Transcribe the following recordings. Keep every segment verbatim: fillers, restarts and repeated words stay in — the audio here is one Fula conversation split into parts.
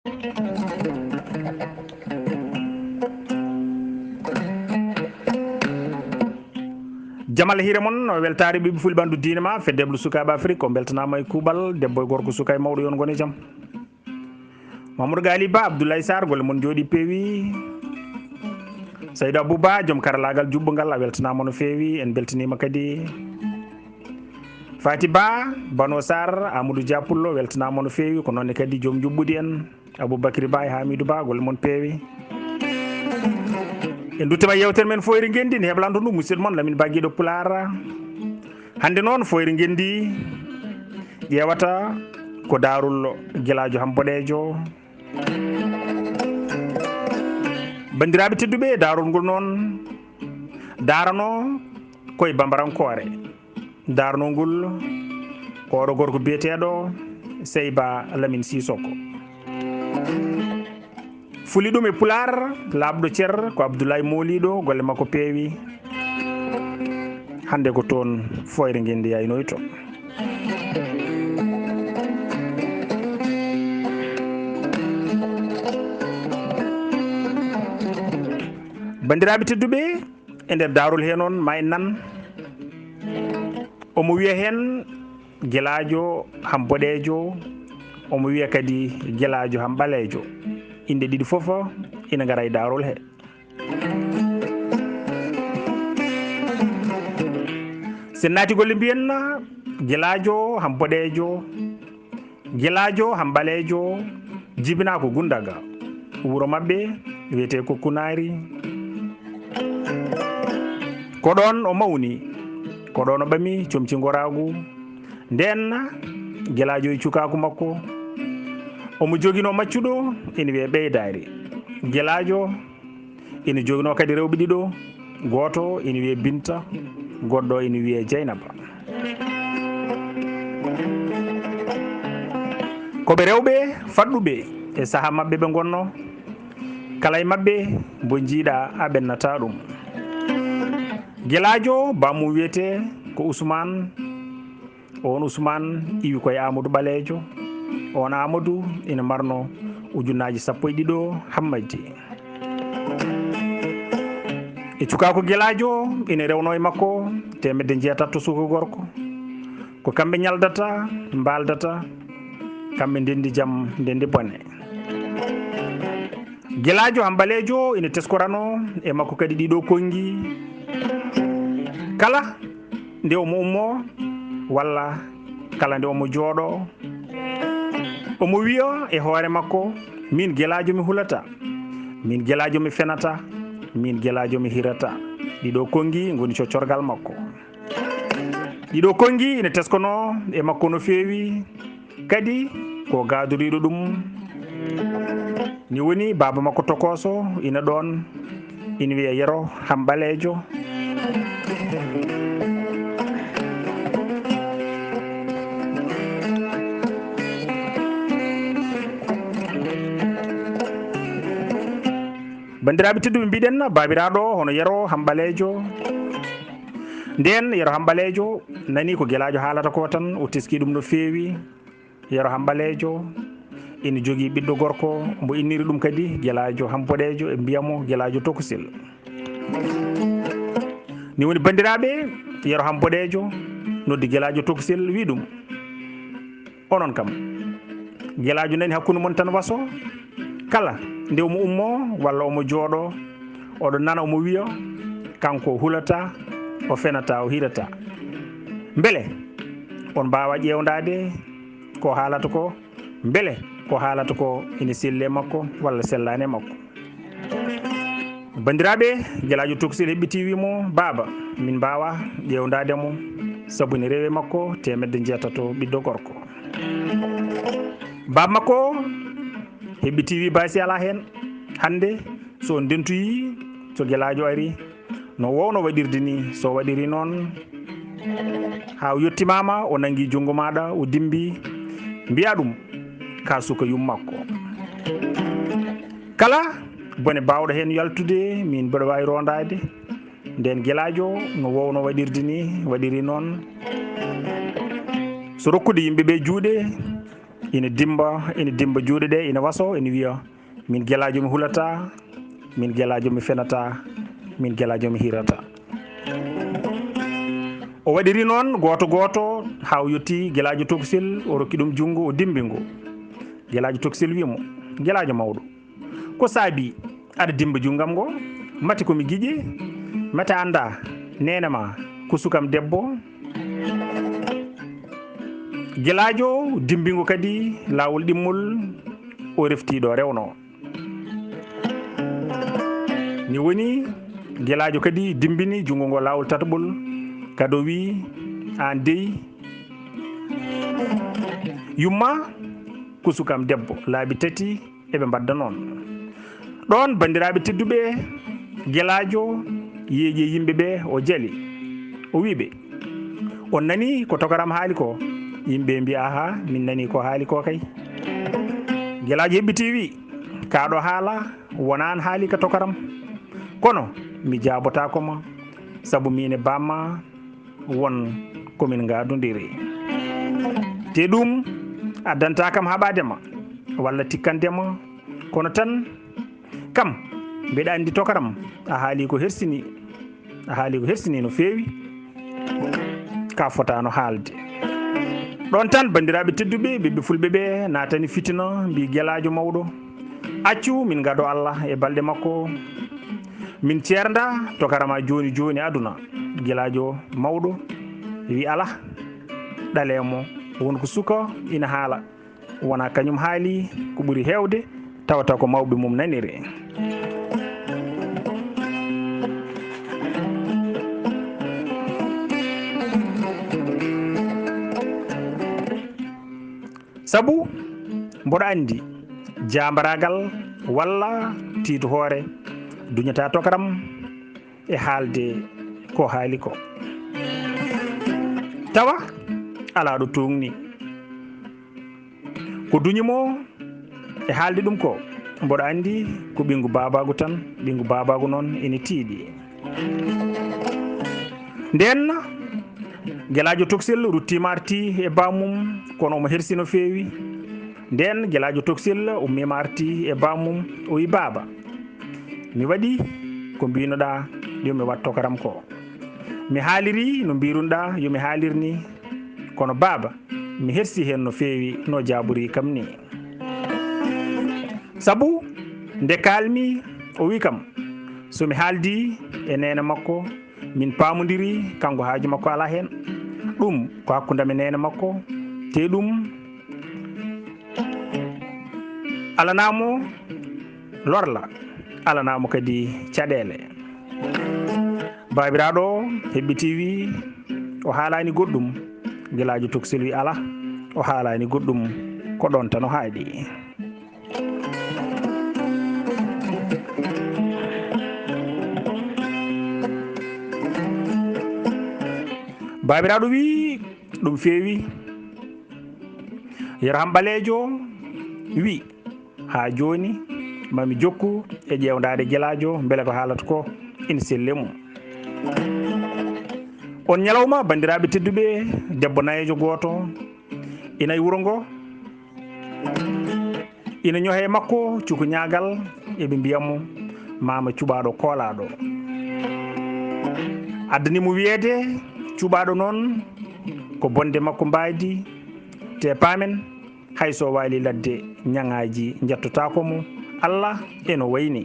Jamal hire mon, weltaare ɓiɓɓe fulɓe ɓandu diine ma, fedde heblo sukaaɓe Afrik, on mbeltanaama e kuuɓal, debbo e gorko, suka e mawɗo, yo on ngon e jam. Mamadou Gali Ba, Abdoulaye Sarr, golle mon njooɗi peewi. Saydou Abou Ba, joom karalaagal juɓɓungal, a weltanaama no feewi, en mbeltaniima kadi. Fati Ba, Bano Sarr, Amadou Dia Pullo, weltanaama no feewi, ko noon ne kadi joom njuɓɓudi en. Aboubacry Ba e Hamidou Ba, golle mon peewi. En duttama yewtere men Fooyre Ngenndi, ne heblanto ɗum musidɗo mon Lamine Ba Giɗo Pulaar. Hannde noon Fooyre Ngenndi ƴeewata ko daarol Gelaajo Ham Boɗeejo. Banndiraaɓe tedduɓe, daarol ngol noon daarano koye bambarankoore. Daarnoo ngol ko oɗo gorko biyeteeɗo Seyba Lamine Sisoko. Fuli ɗum e Pulaar laaɓɗo cer ko Abdoulaye Mooliiɗo, golle makko peewi. Hannde ko toon Fooyre Ngenndi yaynoyto. Banndiraaɓe tedduɓe, e nder daarol he noon, ma en nan. Omo wiya heen Gelaajo Ham Boɗeejo, omo wiya kadi Gelaajo Ham Ɓaleejo. Inɗe ɗiɗi fof ina ngara e daarol he. So en naati golle, mbiyen Gelaajo Ham Boɗeejo, Gelaajo Ham Ɓaleejo jibinaa ko Gundaga. Wuro maɓɓe wiyetee ko Kunaari. Ko ɗoon o mawni, ko ɗoon o ɓami comci ngoraagu. Ndeen Gelaajo e cukaaku makko, omo joginoo maccuɗo ina wiyee Ɓeydaari. Gelaajo ina joginoo kadi rewɓe ɗiɗo, gooto ina wiyee Binta, goɗɗo ina wiyee Jeynaba. Ko ɓe rewɓe faɗɗuɓe e sahaa maɓɓe ɓe ngonnoo, kala e maɓɓe mbo njiiɗaa a ɓennataa ɗum. Gelaajo, bammum wiyetee ko Usmaan. Oon Usmaan iwi ko e Aamadu Ɓaleejo. Oon Aamadu ina marnoo ujunnaaji sappo e ɗiɗo hammadi. E cukaaku Gelaajo ina rewnoo e makko teemedde njeetato suka gorko. Ko kamɓe ñaldata, mbaaldata, kamɓe ndenndi jam, ndenndi bone. Gelaajo Ham Ɓaleejo ina teskoranoo e makko kadi ɗiɗo konngi. Kala nde omo ummoo walla kala nde omo jooɗoo, omo wiya e hoore makko, "Miin Gelaajo mi hulataa, miin Gelaajo mi fenataa, miin Gelaajo mi hirataa." Ɗiɗo konngi ngoni coccorgal makko. Ɗiɗo konngi ina teskonoo e makko no feewi, kadi ko gaadoriiɗo ɗum. Ni woni baaba makko tokooso ina ɗoon, ina wiyee Yero Ham Ɓaleejo. Banndiraaɓe tedduɓe, mbiɗen baabiraaɗo hono Yero Ham Ɓaleejo. Ndeen Yero Ham Ɓaleejo nani ko Gelaajo haalata ko tan, o teski ɗum no feewi. Yero Ham Ɓaleejo ina jogii ɓiɗɗo gorko, mbo inniri ɗum kadi Gelaajo Ham Boɗeejo, e mbiya mo Gelaajo Tokosil. Ni woni, banndiraaɓe, Yero Ham Boɗeejo noddi Gelaajo Tokosil, wi ɗum, "Onon kam, Gelaajo nani hakkunde mon tan waso, kala nde omo ummoo walla omo jooɗoo, oɗo nana omo wiya, kanko o hulataa, o fenataa, o hirataa. Mbele on mbaawaa ƴeewndaade ko haalata ko, mbele ko haalata ko ina selli e makko walla sellaani e makko?" Banndiraaɓe, Gelaajo Tokosil heɓɓiti, wi mo, "Baaba, min mbaawaa ƴeewndaade mo, sabu ene rewi e makko teemedde njeetato ɓiɗɗo gorko." Baaba makko heɓɓiti, wi, "Baasi alaa heen. Hannde so on ndentoyii, so Gelaajo arii, no woowno waɗirde nii, so waɗirii noon, haa o yettimaama, o nanngi junngo maaɗa, o dimmbi, mbiyaa ɗum, ka suka yummakko. Kala bone baawɗo heen yaltude, miin mboɗo waawi roondaade." Ndeen Gelaajo no woowno waɗirde nii, waɗirii noon. So rokkude yimɓe ɓe juuɗe, Ina dimmba, ina dimmba juuɗe ɗe, ina wasoo, ina wiya, "Min gelaajo mi hulataa, min gelaajo mi fenataa, min gelaajo mi hiirataa." O waɗiri noon gooto gooto haa o yettii gelaajo Tokosel, o rokki ɗum junngo, o dimmbi ngu. Gelaajo Tokosel wiyi mo, "Gelaajo mawɗo, ko saabii aɗa dimmba junngam ngo? Mate ko mi giƴe? Mate a anndaa neene ma ko suka am debbo?" Gelaajo dimmbi ngo kadi laawol ɗimmol, o refti ɗo rewnoo. Ni woni gelaajo kadi dimmbini junngo ngo laawol tataɓol, kadi o wiyi, "Aan dey, yumma ko suka am debbo, laabi tati eɓe mbadda noon." Ɗoon, banndiraaɓe tedduɓe, gelaajo yeeƴi e yimɓe ɓe, o jali. O wiyi ɓe, "On nanii ko tokaram haali ko?" Yimɓe mbiyi, "Ahaa, min nanii ko haali ko kay." Gelaajo heɓɓitii wiyi, "Kaa ɗo haala wonaa aan haali ka tokaram. Kono mi jaabotaako ma, sabu miin e baamma won ko min ngaadondiri. Te ɗum addantaa kam haɓaade ma walla tikkande ma. Kono tan kam, mbeɗa anndi tokaram, a haali ko hersini, a haali ko hersini no feewi, ka fotaano haalde." Ɗoon tan, banndiraaɓe tedduɓe, ɓiɓɓe fulɓe ɓe naatani fitina, mbi gelaajo mawɗo, "Accu min ngado Allah e balɗe makko. Min ceernda tokarama jooni jooni aduna." Gelaajo mawɗo wi, "Alaa, ɗalee mo, won ko suka ina haala. Wonaa kañum haali ko ɓuri heewde, tawata ko mawɓe mum naniri." Sabu mboɗo anndi jaambaraagal walla tiitu hoore duñataa tokaram e haalde ko haali ko. Tawa alaa ɗo tuugni. Ko duñi mo e haalde ɗum ko, mboɗo anndi ko ɓinngu baabaagu tan, ɓinngu baabaagu noon ina tiiɗi. Ndeen, gelaajo Tokosel ruttiima arti e baamum, kono omo hersi no feewi. Ndeen, gelaajo Tokosel ummiima arti e baamum, o wi, "Baaba, mi waɗi ko mbiinoɗaa yo mi waɗ tokaram ko. Mi haaliri no mbiirunoɗaa yo mi haalir ni, kono baaba, mi hersi heen no feewi no jaaborii kam ni. Sabu nde kaalmi, o wi kam, so mi haaldi e neene makko, min paamondiri, kanko haaju makko alaa heen. Ɗum ko hakkunde am e neene makko, te ɗum alanaa mo lorla, alanaa mo kadi caɗeele." Baabiraaɗo heɓɓitii wi, o haalaani goɗɗum. Gelaajo Tokosel wi, "Alaa, o haalaani goɗɗum, ko ɗoon tan o haaɗi." Baabiraaɗo wi, "Ɗum feewi." Yero Ham Ɓaleejo wi, "Haa jooni, ma mi jokku e ƴeewndaade gelaajo, mbele ko haalata ko ina selli e mum." Oon ñalawma, banndiraaɓe tedduɓe, debbo nayeejo gooto ina e wuro ngo, ina ñoha e makko cukuñaagal, eɓe mbiya mo, "Maama cuɓaaɗo koolaaɗo." Addani mo wiyeede, cuɓaaɗo noon ko bonde makko mbaadi, te paamen, hay so waali ladde, ñaŋaaji njattotaako mo, Allah e no wayni.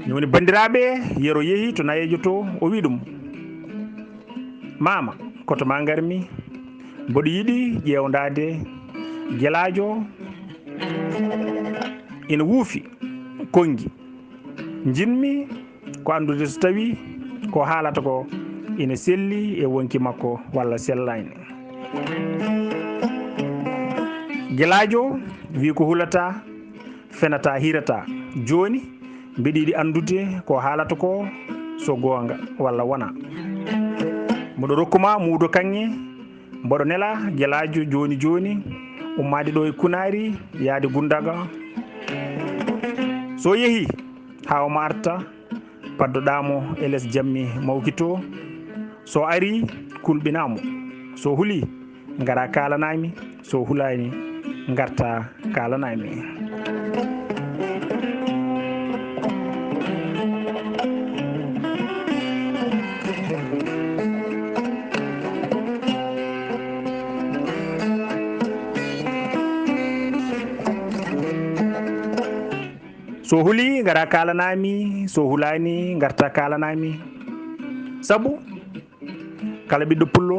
Ni woni, banndiraaɓe, yero yehi to nayeejo to, o wi ɗum, "Maama, ko to ma ngarmi, mboɗo yiɗi ƴeewndaade gelaajo ina wuufi konngi. Njiɗmi ko anndude so tawii ko haalata ko ina selli e wonki makko walla sellaani." Gelaajo wi, "Ko hulataa, fenataa, hiirataa. Jooni mbiɗa yiɗi anndude ko haalata ko so goonga walla wonaa. Mboɗo rokku ma muudo kaŋŋe, mboɗo nela gelaajo jooni jooni ummaade ɗo e Kunaari, yahde Gundaga. So yehii haa omo arta, paddoɗaa mo e les jammi mawki to. So arii, kulɓinaa mo. So hulii, ngara kaalanaa mi, so hulaani, ngarta kaalanaa mi. So huli, ngara kaalanaa mi, so hulaani, ngarta kaalanaa mi. Sabu, kala ɓiɗɗo pullo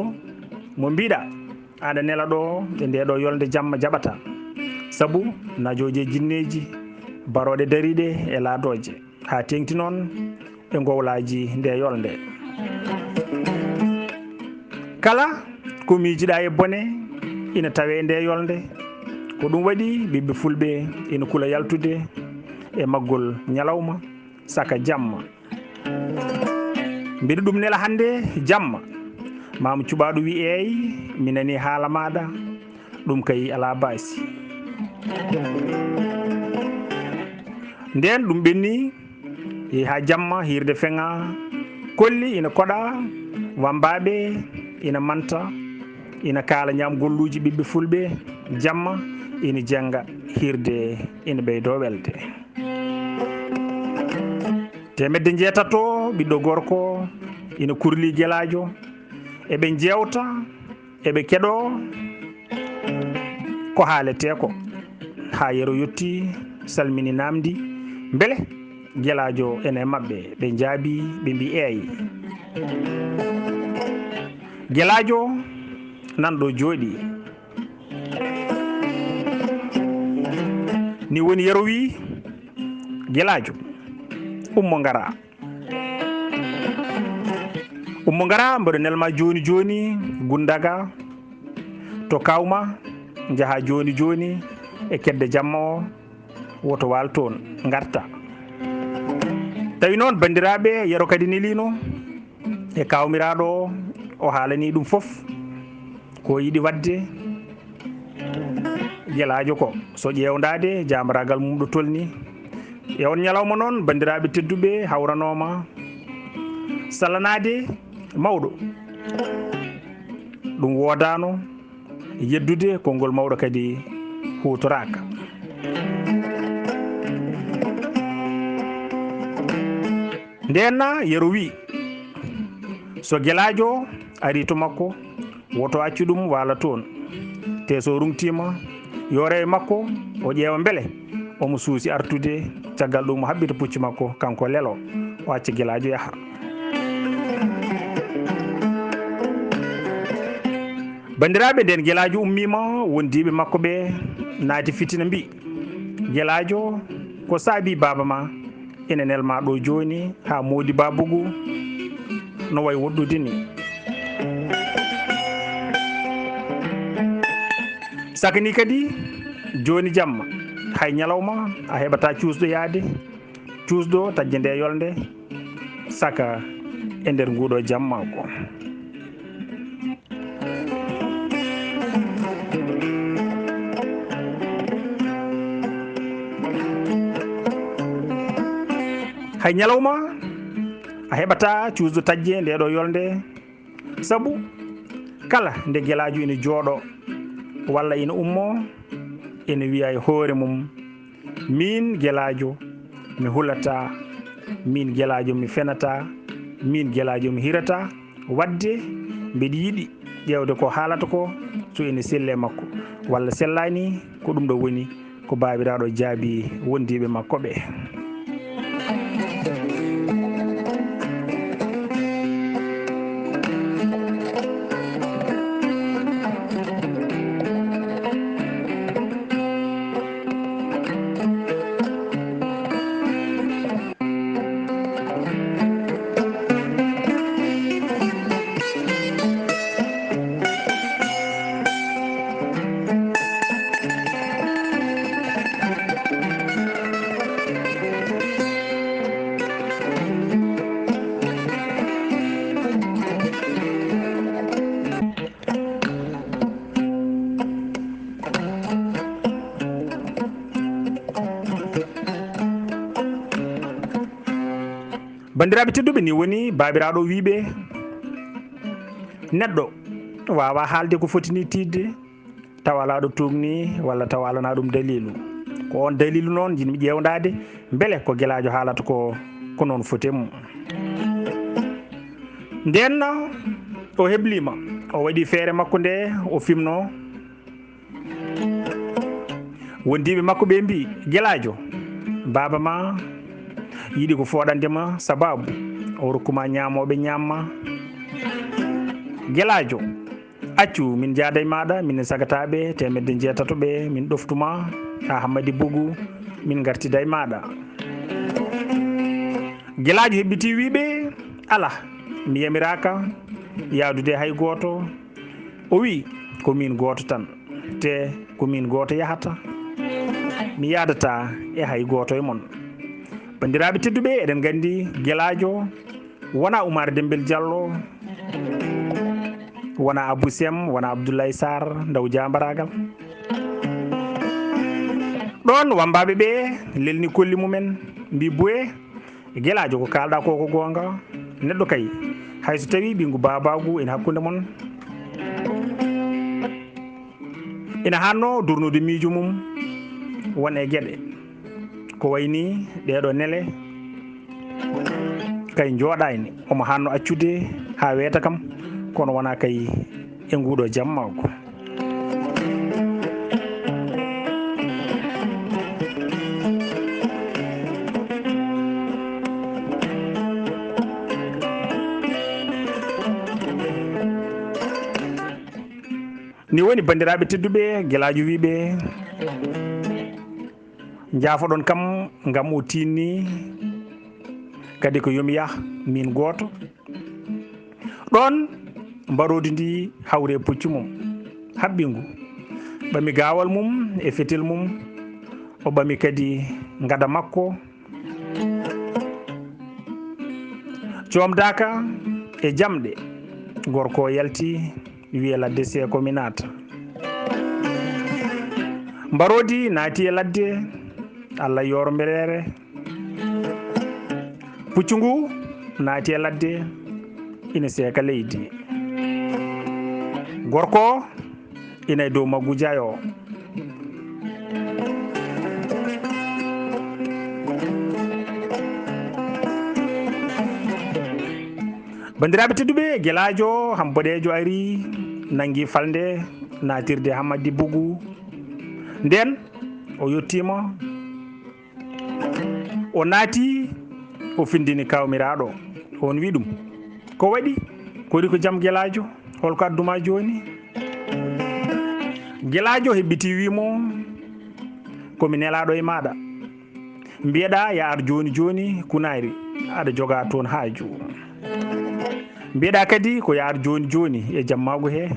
mo mbiɗa, aɗa nela ɗo e nde ɗo yolnde jamma jaɓata. Sabu, najooje jinneeji, barooɗe dariiɗe e laadooje, haa teeŋti noon e ngowlaaji nde yolnde. Kala ko miijiɗa e bone ina tawe e nde yolnde. Ko ɗum waɗi ɓiɓɓe fulɓe ina kula yaltude e maggol ñalawma saka jamma. Mbiɗa ɗum nela hannde jamma. Maamu cuɓaaɗo wi, "Eey, mi nani haala maaɗa. Ɗum kay alaa baasi." Ndeen ɗum ɓenni, yehi haa jamma, hiirde feŋa, kolli ina koɗa, wambaaɓe ina manta, ina kaala ñaam golluuji ɓiɓɓe fulɓe, jamma ina jennga, hiirde ina ɓeydoo welde. Teemedde njeetato ɓiɗɗo gorko ina kurli gelaajo, eɓe njeewta, eɓe keɗoo ko haaletee ko, haa Yero yotti, salmini, naamndi mbele gelaajo ene e maɓɓe. Ɓe njaabii, ɓe mbii, "Eey." Gelaajo nan ɗo jooɗii. Ni woni Yero wii, "Gelaajo, ummo ngara." Ummo ngara, mboɗo nelma jooni jooni Gundaga to kawma, njaha jooni jooni e kedde jamma o, woto waal toon, ngarta. Tawi noon, banndiraaɓe, Yero kadi neliino e kawmiraaɗo o, o haalani ɗum fof ko yiɗi waɗde. Gelaajo ko so ƴeewndaade jaambaraagal mum ɗo tolni. E on ñalawma noon, banndiraaɓe tedduɓe, hawranooma salanaade mawɗo. Ɗum woodaano yeddude, konngol mawɗo kadi huutoraaka. Ndeen na Yero wii, so gelaajo arii to makko, woto accu ɗum waala toon. Te so ruŋtiima, yo rewe makko, o ƴeewa mbele omo suusi artude, caggal ɗum o haɓɓita pucci makko, kanko lelo, o acca gelaajo yaha. Banndiraaɓe, ndeen gelaajo ummiima, wondiiɓe makko ɓe naati fitina, mbii, "Gelaajo, ko saabii baaba ma ene nelma ɗo jooni haa moodi baabugu no wayi woɗɗude ni?" Saka ni kadi, jooni jamma, hay ñalawma a heɓataa cuusɗo yaade, cuusɗo taƴde nde yolnde, saka e nder nguuɗo jamma ko. Hay ñalawma a heɓataa cuusɗo taƴde nde ɗo yolnde, sabu kala nde gelaajo ina jooɗo walla ina ummo, ina wiya e hoore mum, "Miin gelaajo, mi hulataa, miin gelaajo, mi fenataa, miin gelaajo, mi hirataa." Waɗde mbeɗa yiɗi ƴeewde ko haalata ko, so ene selli e makko walla sellaani, ko ɗum ɗo woni ko baabiraaɗo jaabii wondiiɓe makko ɓe. Banndiraaɓe tedduɓe, ni woni baabiraaɗo wiiɓe, neɗɗo waawaa haalde ko foti nii tiiɗde, tawa alaa ɗo tuugni walla tawa alanaa ɗum daliilu. Ko oon daliilu noon njiɗmi ƴeewndaade, mbele ko Gelaajo haalata ko, ko noon foti e mum. Ndeen o hebliima, o waɗi feere makko nde o fimnoo. Wondiiɓe makko ɓe mbiyi, "Gelaajo, baaba ma yiɗi ko fooɗande ma sabaabu, o rokku ma ñaamooɓe ñaam ma. Gelaajo, accu min njaada e maaɗa, min sagataaɓe teemedde njeetato ɓe, min ɗoftu ma haa Hammadi Bugu, min ngartida e maaɗa." Gelaajo heɓɓitii wiiɓe, "Alaa, mi yamiraaka yahdude hay gooto." O wi'i, "Ko miin gooto tan, te ko miin gooto yahata. Mi yahdataa e hay gooto e mon." Banndiraaɓe tedduɓe, eɗen nganndi Gelaajo wonaa Umaar Demmbel Jallo, wonaa Abou Sem, wonaa Abdoulaye Sarr, ndaw jaambaraagal. Ɗoon wammbaaɓe ɓe lelni kolli mumen, mbi, "Buye, Gelaajo, ko kaalɗaa ko, ko goonga. Neɗɗo kay, hay so tawii ɓiyngu baabaagu ene hakkunde mon, ina haannoo durnude miijo mum, won e geɗe ko wayi nii ɗeeɗoo nele, kay njooɗaani, omo haannoo accude haa weeta kam, kono wonaa kay e nguuɗoo jammaagu." Ni woni, banndiraaɓe tedduɓe, Gelaajo wiiɓe, njaafoɗon kam ngam o tiinnii, kadi ko yo mi yah miin gooto. Ɗoon mbaroodi ndi hawri e puccu mum haɓɓingu, ɓami gaawal mum e fetel mum, o ɓami kadi ngada makko. Coomdaaka e jamɗe, gorko o yalti, wiye, "Ladde seeko mi naata." Mbaroodi naati e ladde, Allah yoormbereere. Puccu ngu naati e ladde, ina seeka leydi. Gorko ina e dow maggu jayo. Banndiraaɓe tedduɓe, Gelaajo Ham Boɗeejo ari, nanngi falnde naatirde Hammadi Bugu. Ndeen o yottiima, o naati, o findini kawmiraaɗo. On wi ɗum, "Ko waɗi? Kori ko jam, Gelaajo? Hol ko adduma jooni?" Gelaajo heɓɓiti, wi mo, "Ko mi nelaaɗo e maaɗa. Mbiyeɗaa ya ar jooni jooni Kunaari, aɗa jogaa toon haaju. Mbiyeɗaa kadi ko ya ar jooni jooni e jammaagu he."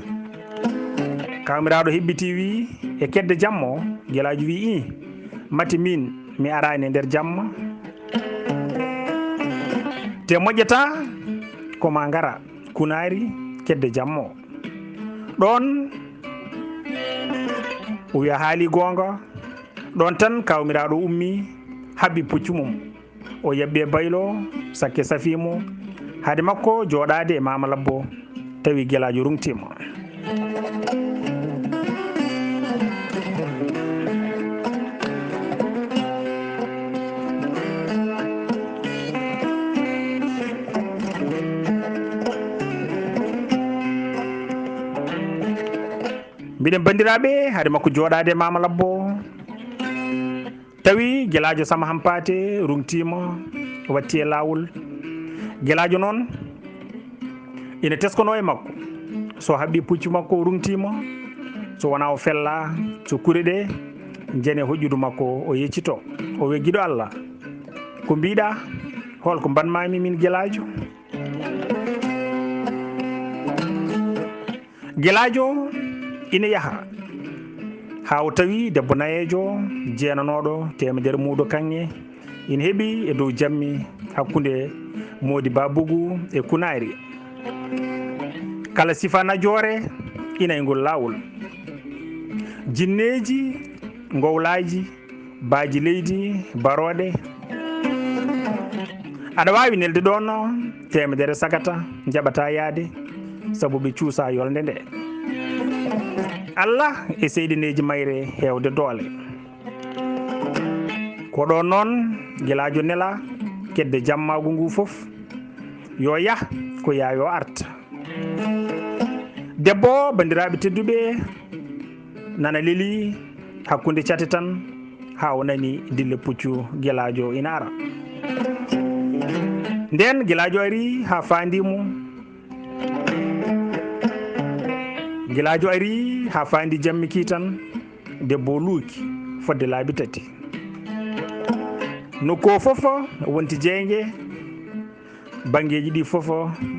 Kawmiraaɗo heɓɓiti, wi, "E kedde jamma o?" Gelaajo wi, "Ii, mate miin mi araani e nder jamma. Te moƴƴata ko ma ngara Kunaari kedde jamma o." Ɗoon o wi, "A haali goonga." Ɗoon tan kawmiraaɗo ummi, haɓɓi puccu mum. O yaɓɓi e baylo, sakke safii mo. Hade makko jooɗaade e Maama Labbo, tawi Gelaajo ruŋtiima. Mbiɗen banndiraaɓe, hade makko jooɗaade e Maama Labbo, tawi Gelaajo Sama Hampaate ruŋtiima, watti e laawol. Gelaajo noon ina teskonoo e makko. So haɓɓi puccu makko, o ruŋtiima. So wonaa o fellaa, so kure ɗe njane hoƴƴudu makko, o yeccitoo. O wi, "Giɗo Allah, ko mbiɗaa? Hol ko mbaɗmaami min Gelaajo?" Gelaajo ina yaha haa o tawi debbo nayeejo jeenanooɗo teemedere muudo kaŋŋe ina heɓi e dow jammi hakkunde Moodi Baabugu e Kunaari. Kala sifa najoore ina e ngol laawol. Jinneeji, ngowlaaji, baaji leydi, barooɗe. Aɗa waawi nelde ɗoon teemedere sagata, njaɓataa yahde, sabu ɓe cuusaa yolnde nde. Allah e seyɗineeji mayre heewde doole. Ko ɗoon noon Gelaajo nelaa kedde jammaagu ngu fof, yo yah, ko yaa yo art. Debbo o, banndiraaɓe tedduɓe, nana lelii hakkunde cate tan, haa o nani dille puccu Gelaajo ina ara. Ndeen Gelaajo ari haa faandii mo. Gelaajo ari haa faandi jammi ki tan, debbo o luuki fodde laabi tati. Nokku o fof wonti jeynge, banngeeji ɗi fof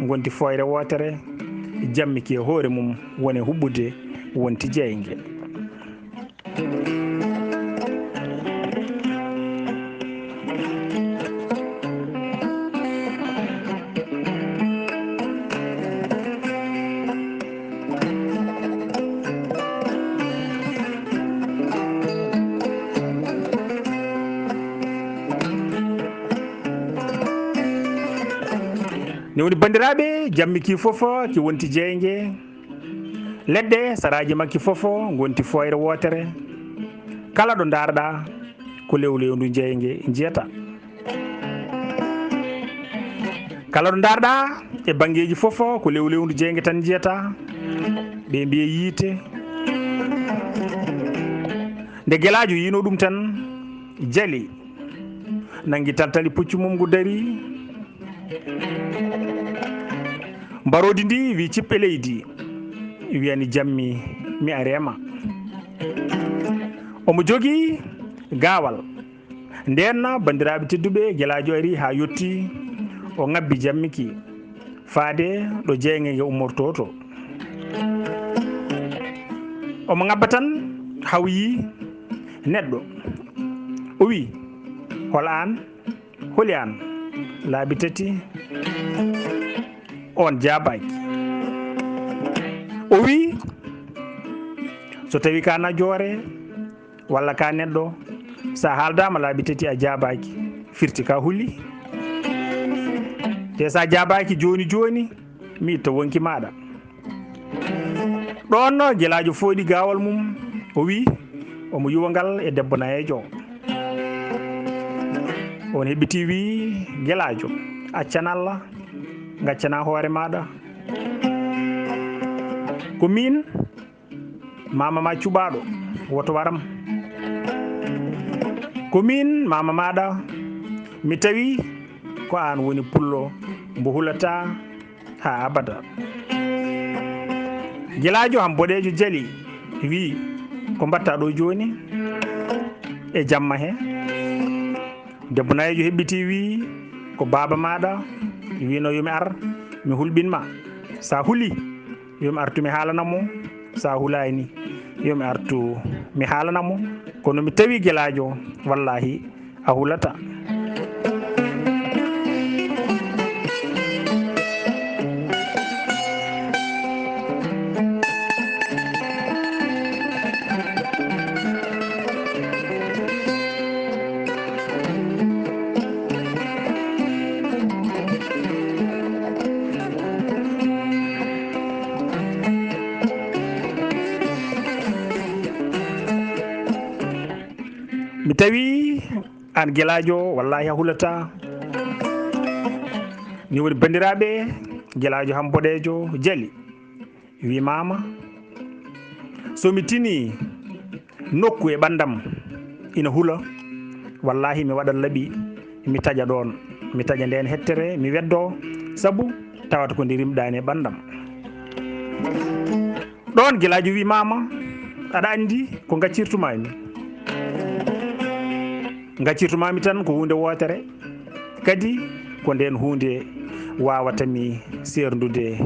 ngonti fooyre wootere, jammi ki e hoore mum woni huɓɓude, wonti jeynge. Ne woni, banndiraaɓe, jammi ki fof ki wonti jeynge. Leɗɗe saraaji makki fof ngonti fooyre wootere. Kala ɗo ndaarɗaa ko lewlewndu jeynge njiyata. Kala ɗo ndaarɗaa e banngeeji fof ko lewlewndu jeynge tan njiyata. Ɓe mbiya yiite. Nde Gelaajo yiino ɗum tan, jali, nanngi taltali puccu mum ngu dari. Mbaroodi ndi wi cippe leydi, wiyani jammi, mi areema. Omo jogii gaawal. Ndeen, banndiraaɓe tedduɓe, Gelaajo ari haa yotti, o ŋabbi jammi ki faade ɗo jeynge nge ummortoo to. Omo ŋabba tan, haa o yii neɗɗo. O wi, hol aan? Holi aan? Laabi tati oon jaabaaki. O wi, so tawi ka najoore walla ka neɗɗo, so a haaldaama laabi tati a jaabaaki, firti ka huli. Te so a jaabaaki jooni jooni, mi itta wonki maaɗa. Ɗoon no Gelaajo fooɗi gaawal mum, o wi omo yuwa ngal e debbo nayeejo o. On heɓɓiti wi, Gelaajo, accan Allah, ngaccana hoore maaɗa. Ko miin maama ma cuɓaaɗo, woto waram. Ko miin maama maaɗa, mi tawi ko aan woni pullo mbo hulataa haa abada. Gelaajo ham boɗeejo jali, wi, ko mbatta ɗo jooni? E jamma he. Debbo nayeejo heɓɓiti wi, ko baaba maaɗa wino yo mi ar, mi hulɓin ma. Sa huli, yo mi artu mi haalana mo. Sa hulaani, yo mi artu mi haalana mo. Kono mi tawi Gelaajo, wallaahi, a hulata. Mi tawi aan Gelaajo, wallaahi a hulataa. Ni woni, banndiraaɓe, Gelaajo ham boɗeejo jali, wi, maama, so mi tinii nokku e ɓanndam ina hula, wallaahi mi waɗat laɓi, mi taƴa ɗoon, mi taƴa ndeen hettere, mi weddoo, sabu tawata ko nde rimɗaani e ɓanndam. Ɗoon Gelaajo wi, maama, aɗa anndi ko ngaccirtumaami? Ngaccirtumaami tan ko huunde wootere, kadi ko ndeen huunde waawata mi seerndude.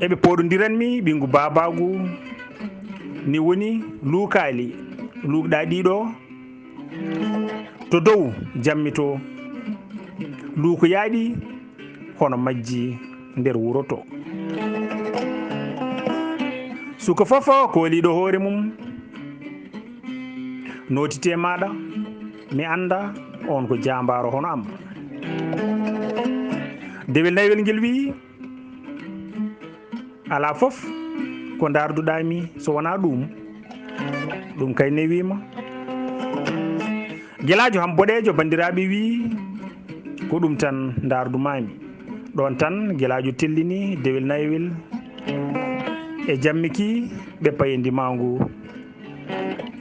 Eɓe pooɗondiranmi ɓinngu baabaagu, ni woni luukaali, luukɗaa ɗiɗo to dow jammi to, luukoyaaɗi hono majji nder wuro to. Suka fof kooliiɗo hoore mum, nootiti e maaɗa, mi annda on ko jaambaaro hono am. Dewel naywel ngel wi'i, alaa fof ko ndaarduɗaa mi, so wonaa ɗuum, ɗum kay newiima. Gelaajo ham boɗeejo, banndiraaɓe, wii, ko ɗum tan ndaardumaami. Ɗoon tan gelaajo tellini dewel nayewel e jammi ki, ɓe payendi mawngu.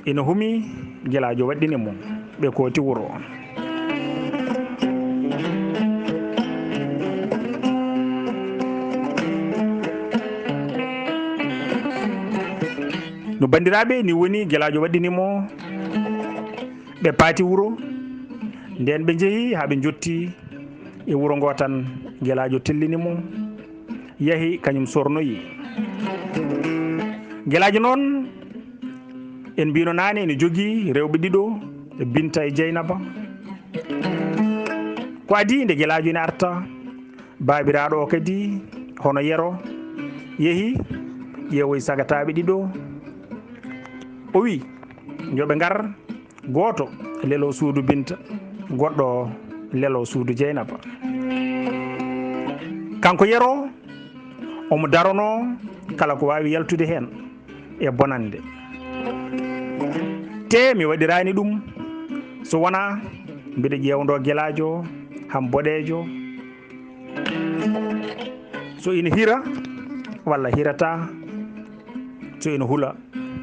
Ina humi, gelaajo waɗɗini mo, ɓe kooti wuro. No banndiraaɓe, ni woni gelaajo waɗɗini mo, ɓe paati wuro. Ndeen ɓe njehi haa ɓe njotti e wuro ngoo tan, gelaajo tellini mo, yahi, kañum sornoyi. Gelaajo noon, en mbino naane, ene jogii rewɓe ɗiɗo, Binta e Jeynaba. Ko adii nde gelaajo ina arta, baabiraaɗo o kadi, hono Yero, yehi ƴeewoyi sagataaɓe ɗiɗo. O wi, yo ɓe ngar, gooto lelo suudu Binta, goɗɗo lelo suudu Jeynaba. Kanko Yero, omo daronoo kala ko waawi yaltude heen e bonannde. Tee mi waɗiraani ɗum so wonaa mbiɗa ƴeewndoo gelaajo ham boɗeejo, so ina hira walla hirataa, so ina hula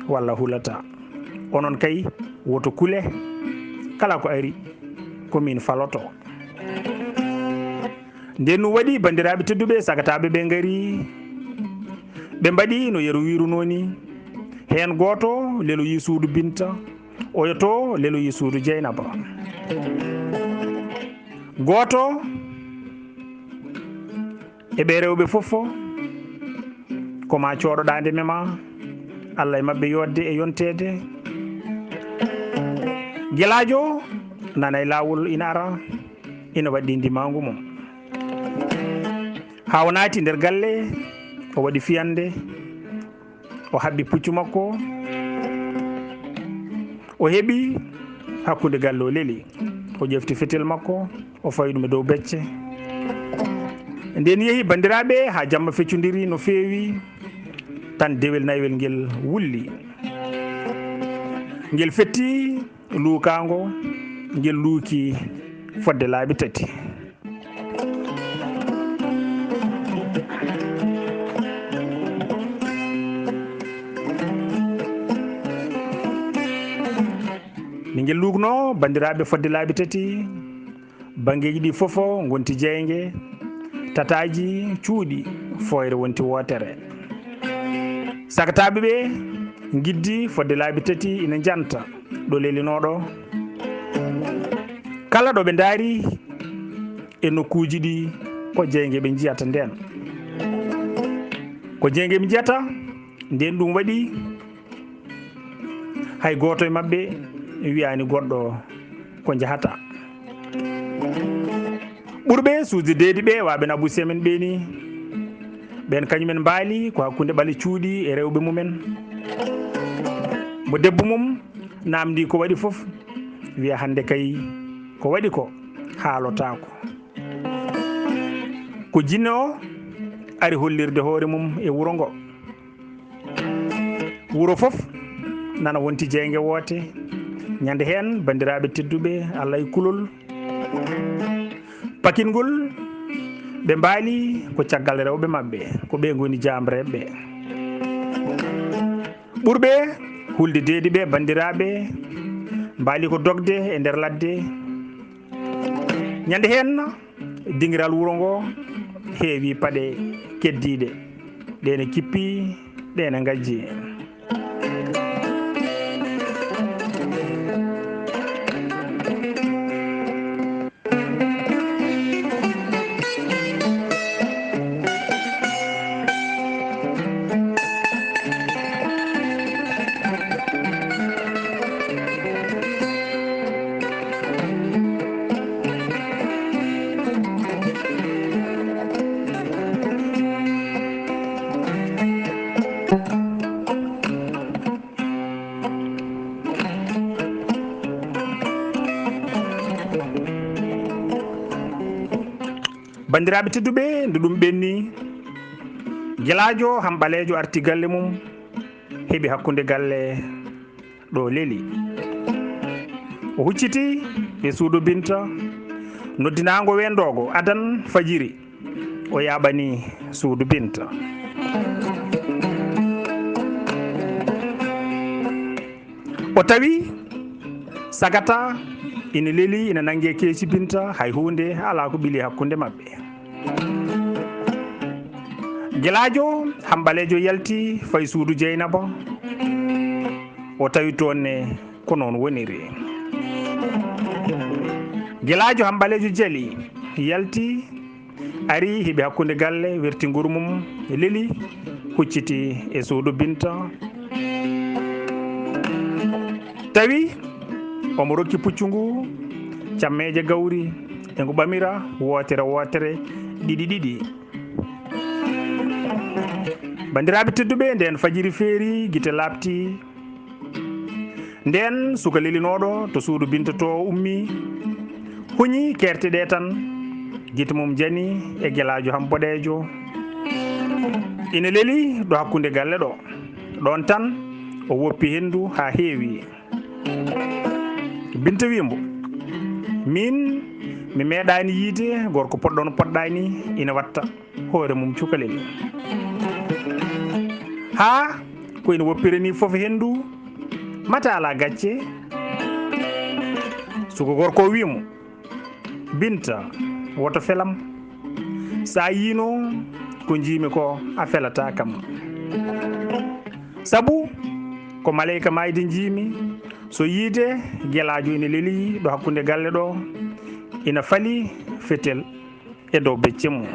walla hulataa. Onon kay, woto kule, kala ko ari, ko miin faloto. Ndeen ɗum waɗi, banndiraaɓe tedduɓe, sagataaɓe ɓe ngari, ɓe mbaɗi no Yero wiirunoo ni. Heen gooto leloyi suudu Binta, oyo to leloyi suudu Jeynaba. Gooto e ɓee rewɓe fof, ko ma cooɗoɗaa nde mema, Allah e maɓɓe yooɗde e yonteede. Gelaajo nana e laawol ina ara, ina waɗɗi ndimaangu mum. Haa o naati nder galle, o waɗi fiyannde, o haɓɓi puccu makko, o heɓi hakkunde galle o leli, o ƴefti fetel makko, o fawi ɗum e dow becce. Nden yehi banndiraaɓe haa jamma feccondiri no feewi, tan dewel naywel ngel wulli. Ngel fetti luukaango, ngel luuki fodde laabi tati. Nde ngel luuknoo, banndiraaɓe, fodde laabi tati, banngeeji ɗi fof ngonti jeynge, tataaji cuuɗi, fooyre wonti wootere. Sagataaɓe ɓe ngiddi fodde laabi tati ina njanta ɗo lelinooɗo. Kala ɗo ɓe ndaari e nokkuuji ɗi, ko jeynge ɓe njiyata ndeen. Ko jeynge ɓe njiyata ndeen, ɗum waɗi hay gooto e maɓɓe wiyaani goɗɗo ko njahata. Ɓurɓe suusde deedi ɓe, waaɓe Abu Semen ɓe ni, ɓeen kañumen mbaali ko hakkunde ɓale cuuɗi e rewɓe mumen. Mo debbo mum naamndi ko waɗi fof, wiya hannde kay ko waɗi ko haalotaako. Ko jinne o ari hollirde hoore mum e wuro ngo. Wuro fof nana wonti jeynge woote. Ñande heen, banndiraaɓe tedduɓe, Allah e kulol, pakingol, ɓe mbaali ko caggal rewɓe maɓɓe, ko ɓe ngoni jaamreeɓe. Ɓurɓe hulde deedi ɓe, banndiraaɓe, mbaali ko dogde e nder ladde. Ñande heen, dingiral wuro ngo heewi paɗe keddiiɗe. Ɗe ne kippi, ɗe ne ngajji. Banndiraaɓe tedduɓe, nde ɗum ɓenni, gelaajo ham ɓaleejo arti galle mum, heɓi hakkunde galle ɗo Leli. O hucciti e suudu Binta, noddinaango weendoogo adan fajiri. O yaaɓani suudu Binta. O tawi sagata ina leli, ina nangi e keeci Binta, hay huunde alaa ko ɓili hakkunde maɓɓe. Gelaajo Hamɓaleejo yalti fayi suudu Jeynaba. O tawi toon ne ko noon woniri. Gelaajo Hamɓaleejo jali, yalti, ari, heɓi hakkunde galle, werti nguru mum, leli, hucciti e suudu Binta. Tawi omo rokki puccu ngu cammeeje gawri, e ngu ɓamira wootere wootere, ɗiɗi ɗiɗi. Banndiraaɓe tedduɓe, ndeen fajiri feeri, gite laaɓti. Ndeen suka lelinooɗo to suudu Binta to ummii, huñi keerte ɗe tan, gite mum jani e Gelaajo Hamboɗeejo. Ina leli ɗo hakkunde galle ɗo. Ɗoon tan o woppi henndu haa heewi. Binta wii mbo, "Miin, mi meeɗaani yiide gorko poɗɗo no poɗɗaa ni ina watta hoore mum cukalel. Haa ko ina woppira ni fof henndu, mata alaa gacce." Suka gorko o wii mo, "Binta, woto felam. So a yiino ko njiimi ko, a felataa kam. Sabu ko maleyka maayde njiimi, so yiide Gelaajo ina leli ɗo hakkunde galle ɗo, ina fali fetel e dow becce mum."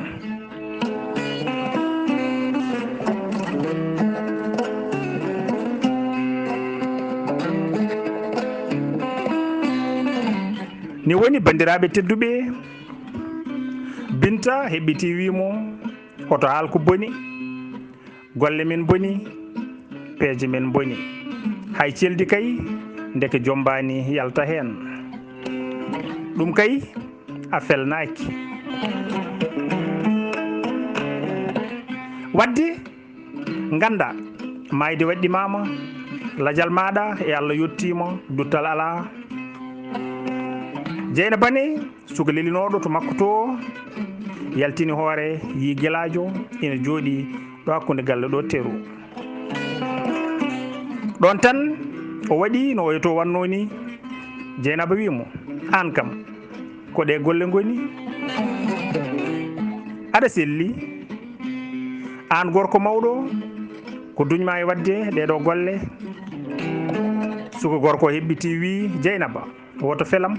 Ni woni, banndiraaɓe tedduɓe, Binta heɓɓitii wii mo, "Hoto haal ko boni. Golle men mboni, peeje men mboni. Hay celdi kay, ndeke jommbaani yalta heen. Ɗum kay, a felnaaki. Waɗde, nganndaa, maayde waɗɗimaama, lajal maaɗa e Allah yottiima, duttal alaa." Jeynaba ne, suka lelinooɗo to makko to, yaltini hoore, yii Gelaajo ina jooɗii ɗo hakkunde galle ɗo teru. Ɗoon tan o waɗi no oyo to wannoo ni. Jeynaba wii mo, "Aan kam, ko ɗe golle ngoni? Aɗa selli. Aan gorko mawɗo, ko duñ ma e waɗde ɗeɗo golle?" Suka gorko heɓɓitii wii, "Jeynaba, woto felam,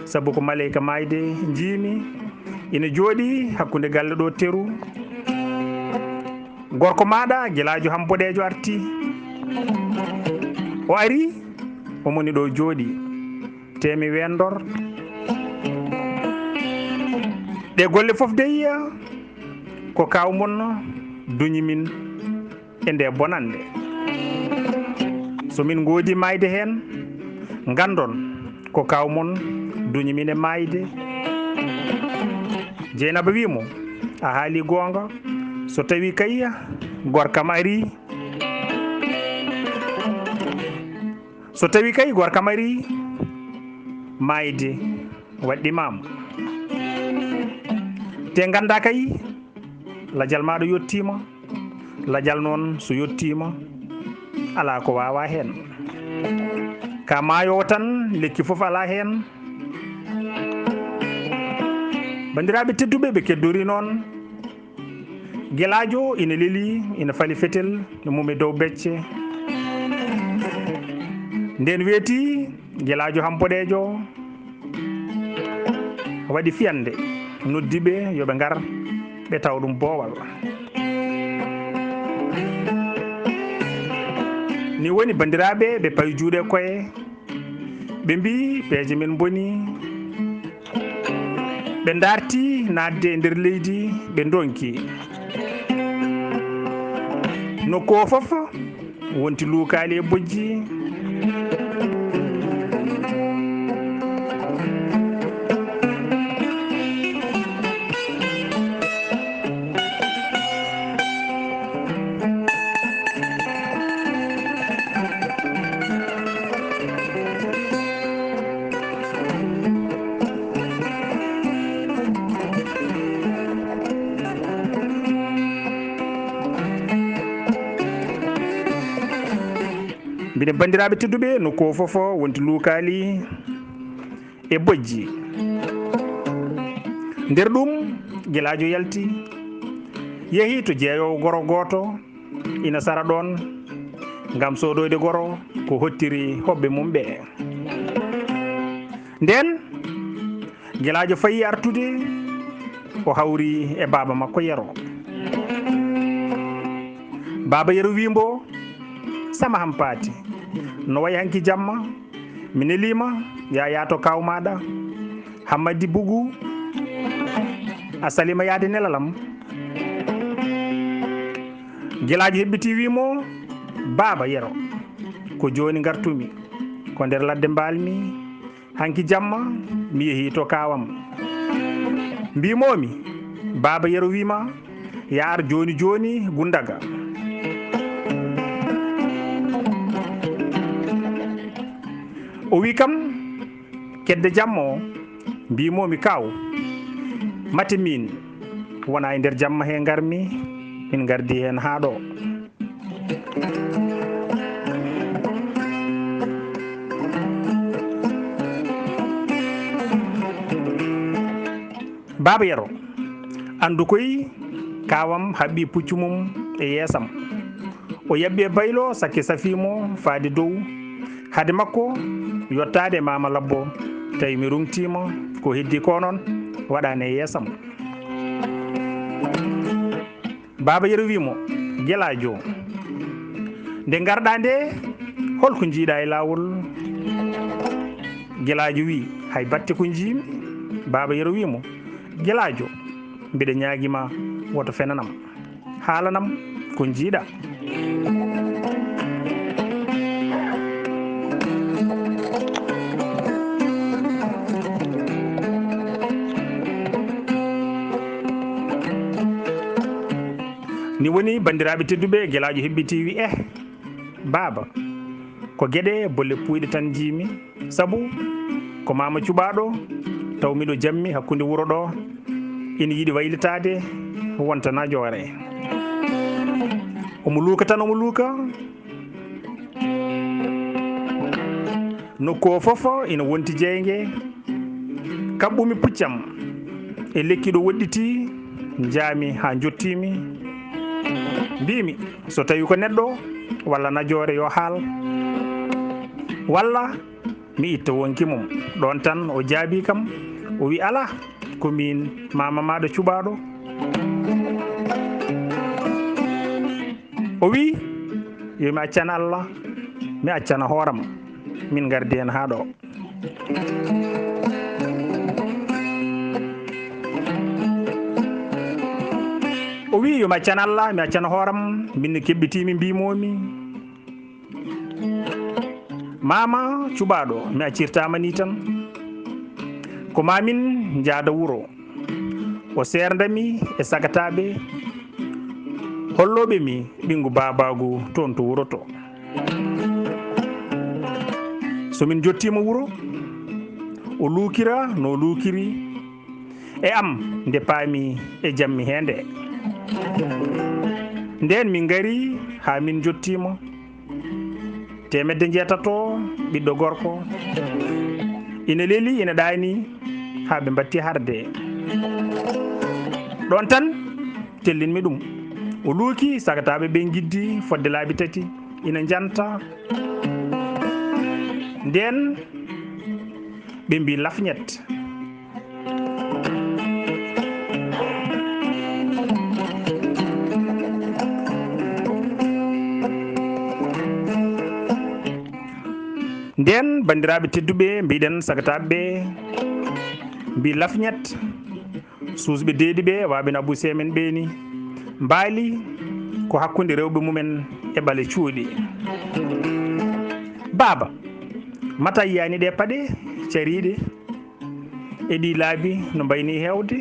sabu ko maleyka maayde njiimi, ina jooɗii hakkunde galle ɗo teru. Gorko maaɗa, Gelaajo Hamboɗeejo artii. O arii, omo ni ɗo jooɗii. Te mi weendor. Ɗe golle fof dey, ko kaaw mon duñi min e nde bonannde. So min ngoodi maayde heen, nganndon ko kaaw mon duñi min e maayde." Jeynaba wii mo, "A haali goonga. So tawi kay gorkam arii, so tawi kay gorkam arii, maayde waɗɗimaama. Te nganndaa kay, lajal maaɗa yottiima. Lajal noon so yottiima, alaa ko waawaa heen. Ka maayoowo tan, lekki fof alaa heen." Banndiraaɓe tedduɓe, ɓe keddori noon. Gelaajo ina leli, ina fali fetel mum e dow becce. Ndeen weeti, Gelaajo Hamboɗeejo waɗi fiyannde, noddi ɓe yo ɓe ngar, ɓe tawa ɗum boowal. Ni woni, banndiraaɓe, ɓe pawi juuɗe e koye, ɓe mbii, "Peeje men mboni." Ɓe ndarti naatde e nder leydi, ɓe ndonki. Nokku o fof wonti luukaali e bojji. Eɗen banndiraaɓe tedduɓe, nokku o fof wonti luukaali e bojji. Nder ɗum, Gelaajo yalti, yehi to jeeyoowo goro gooto, ina sara ɗoon ngam soodoyde goro ko hottiri hoɓɓe mum ɓe. Ndeen, Gelaajo fayi artude, o hawri e baaba makko Yero. Baaba Yero wii mbo, "Sama Hampaati, no wayi hanki jamma? Mi neliima, ya yaha to kaaw maaɗa, Hammadi Bugu, a saliima yahde nelalam." Gelaajo heɓɓitii wii mo, "Baaba Yero, ko jooni ngartumi, ko nder ladde mbaal-mi. Hanki jamma, mi yehii to kaawam. Mbiimoomi, Baaba Yero wii ma, ya ar jooni jooni Gundaga." O wii kam, "Kedde jamma o, mbiimoomi, kaaw, mate miin wonaa e nder jamma he ngarmi, min ngardi heen haa ɗo." Baaba Yero, anndu koy, kaawam haɓɓi puccu mum e yeesam. O yaɓɓi e baylo, sakke safii mo faade dow. Hade makko yottaade e Maama Labbo, tawi mi ruŋtiima, ko heddii ko noon waɗaani e yeesam. Baaba Yero wii mo, "Gelaajo, nde ngarɗaa nde, hol ko njiiɗaa e laawol?" Gelaajo wii, "Hay batte ko njiimi." Baaba Yero wii mo, "Gelaajo, mbiɗa ñaagii ma, woto fenanam. Haalanam ko njiiɗaa." Ni woni, banndiraaɓe tedduɓe, Gelaajo heɓɓitii wii, "Eh, baaba, ko geɗe bolle puuyɗe tan njiimi, sabu ko maama cuɓaaɗo taw miɗo jammi hakkunde wuro ɗo, ina yiɗi waylitaade wonta najoore." Omo luuka tan, omo luuka. Nokku o fof ina wonti jeynge. Kaɓɓumi puccam e lekki ɗo woɗɗitii, njaami haa njottiimi. Mbiimi, so tawi ko neɗɗo walla najoore yo haal, walla mi itta wonki mum. Ɗoon tan o jaabii kam, o wi, "Alaa, ko miin maama maaɗa cuɓaaɗo." O wi, "Yo mi accan Allah, mi accana hooram, min ngardi heen haa ɗo." O wi, "Yo mi accan Allah, mi accana hooram, min no keɓɓitiimi, mbiimoomi, maama cuɓaaɗo, mi accirtaama nii tan. Ko maa min njaada wuro." O seerdami e sagataaɓe, hollooɓe mi ɓinngu baabaagu toon to wuro to. So min njottiima wuro, o luukira no o luukiri e am nde paami e jammi hee nde. Ndeen min ngari haa min njottiima. Teemedde njeetato ɓiɗɗo gorko ina leli, ina ɗaani haa ɓe mbatti harde. Ɗoon tan tellinmi ɗum. O luuki, sagataaɓe ɓe ngiddi fodde laabi tati, ina njanta. Ndeen ɓe mbii, "Lafñet." Ndeen, banndiraaɓe tedduɓe, mbiɗen sagataaɓe ɓe mbii, "Lafñet." Suusɓe deedi ɓe, waaɓe no Abuu Seemen ɓe ni, mbaali ko hakkunde rewɓe mumen e ɓale cuuɗi. "Baaba, mata yiyaani ɗe paɗe cariiɗe e ɗi laabi no mbayni heewde?"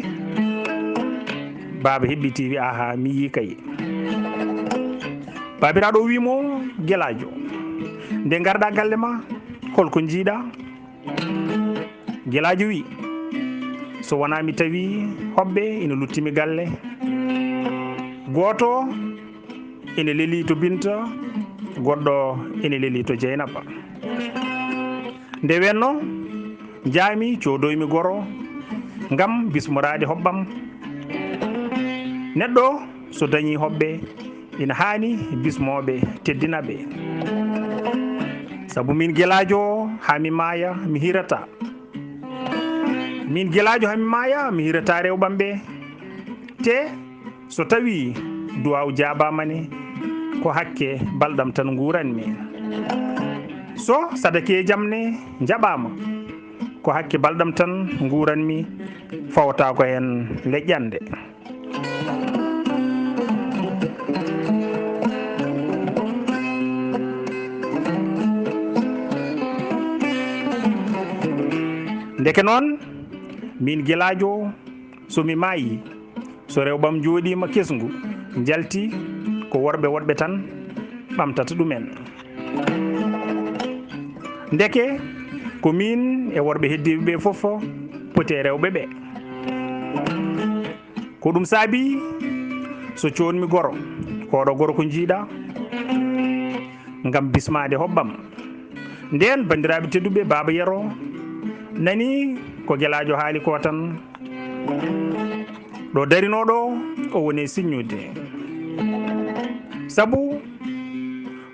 Baaba heɓɓitii wi, "Ahaa, mi yii kay." Baabiraaɗo o wi mo, "Gelaajo, nde ngarɗaa galle ma, hol ko njiiɗaa?" Gelaajo wi, "So wonaa mi tawi hoɓɓe ina luttimi galle. Gooto ina lelii to Binta, goɗɗo ene leli to Jeynaba. Nde wennoo, njaami coodoymi goro ngam bismoraade hoɓɓam. Neɗɗo so dañii hoɓɓe, ina haani bismooɓe, teddina ɓe. Sabu miin gelaajo, haa mi maaya, mi hirataa. Miin gelaajo, haa mi maaya, mi hirataa rewɓam ɓe. Te so tawii duwaaw jaabaama ne, ko hakke balɗam tan nguuranmi. So sadakee jam ne njaɓaama, ko hakke balɗam tan nguuranmi, fawata ko heen leƴƴannde. Ndeke noon, miin gelaajo, so mi maayii, so rewɓam njooɗiima kesngu, njalti, ko worɓe woɗɓe tan ɓamtata ɗumen. Ndeke, ko miin e worɓe heddiiɓe ɓe fof poti e rewɓe ɓe. Ko ɗum saabii, so coonmi goro, ko oɗo goro ko njiiɗa, ngam bismaade hoɓɓam. Ndeen, banndiraaɓe tedduɓe, Baaba Yero nani ko gelaajo haali ko tan. Ɗo darinoo ɗo, o woni e siññude. Sabu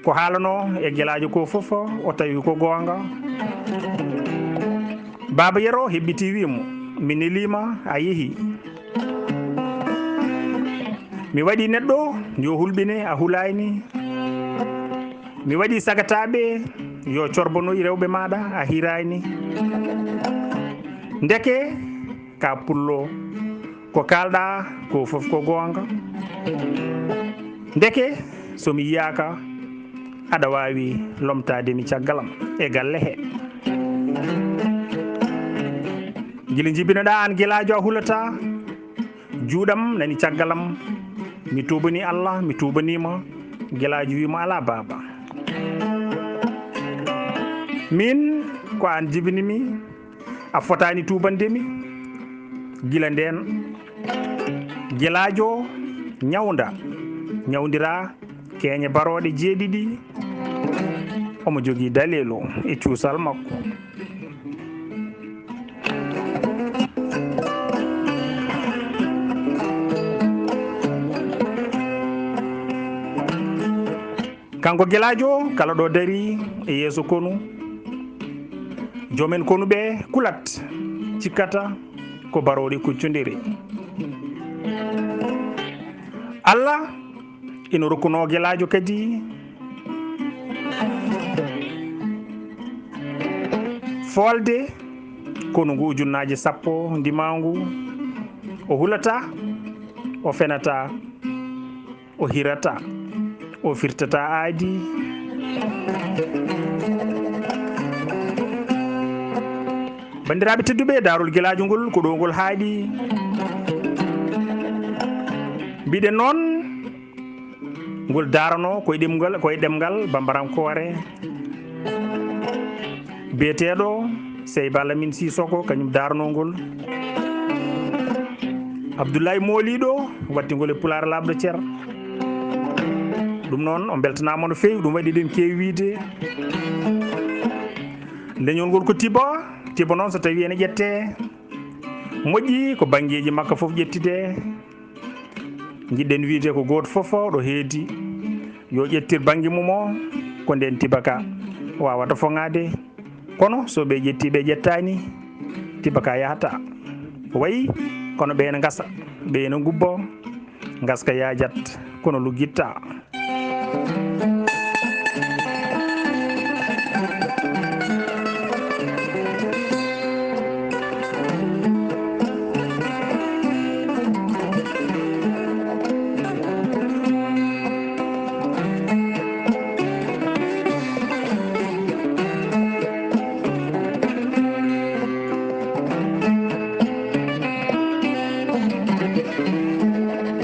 ko haalanoo e gelaajo ko fof, o tawi ko goonga. Baaba Yero heɓɓitii, wii mo, "Mi neliima, a yehi. Mi waɗi neɗɗo yo hulɓine, a hulaani. Mi waɗi sagataaɓe yo corbanoy rewɓe maaɗa, a hiraani. Ndeke ka pullo, ko kaalɗaa ko fof ko goonga. Ndeke so mi yiyaaka, aɗa waawi lomtaade mi caggal am e galle he." Gila njibinoɗaa aan gelaajo, a hulataa. Juuɗam nani caggal am. Mi tuubanii Allah, mi tuubanii ma. Gelaajo wii mo, "Alaa baaba. Miin ko aan jibini mi. A fotaani tuubande mi." Gila ndeen, gelaajo ñawnda, ñawndiraa keeñe barooɗe jeeɗiɗi. Omo jogii daliilu e cuusal makko. Kanko gelaajo, kala ɗo darii e yeeso konu, joomen konu ɓe kulat, cikkata ko barooɗe kuccondire. Allah ina rokkunoo gelaajo kadi foolde konu ngu ujunnaaje sappo ndimaangu. O hulataa, o fenataa, o hirataa, o firtataa aadi. Banndiraaɓe tedduɓe, daarol gelaajo ngol ko ɗo ngol haaɗi. Mbiɗen noon, ngol daaranoo koye ɗemngal, koye ɗemngal bambarankoore. Biyeteeɗo Sey Ba Lamin Sisoko, kañum daaranoo ngol. Abdullahi Mooliiɗo watti ngol e Pulaar laaɓɗo cer. Ɗum noon, on mbeltanaama no feewi, ɗum waɗi eɗen keewi wiyde. Leñol ngol ko Tiba. Tiba noon, so tawii ene ƴettee, moƴƴi ko banngeeji makka fof ƴettidee. Njiɗɗen wiyde ko gooto fof ɗo heedi yo ƴettir bannge mum o, ko ndeen Tiba Ka waawata foŋaade. Kono so ɓe ƴettii, ɓe ƴettaani, Tiba Ka yahata. Wayi kono ɓe ene ngasa, ɓe ene ngubbo, ngaska yaajat, kono luggitta.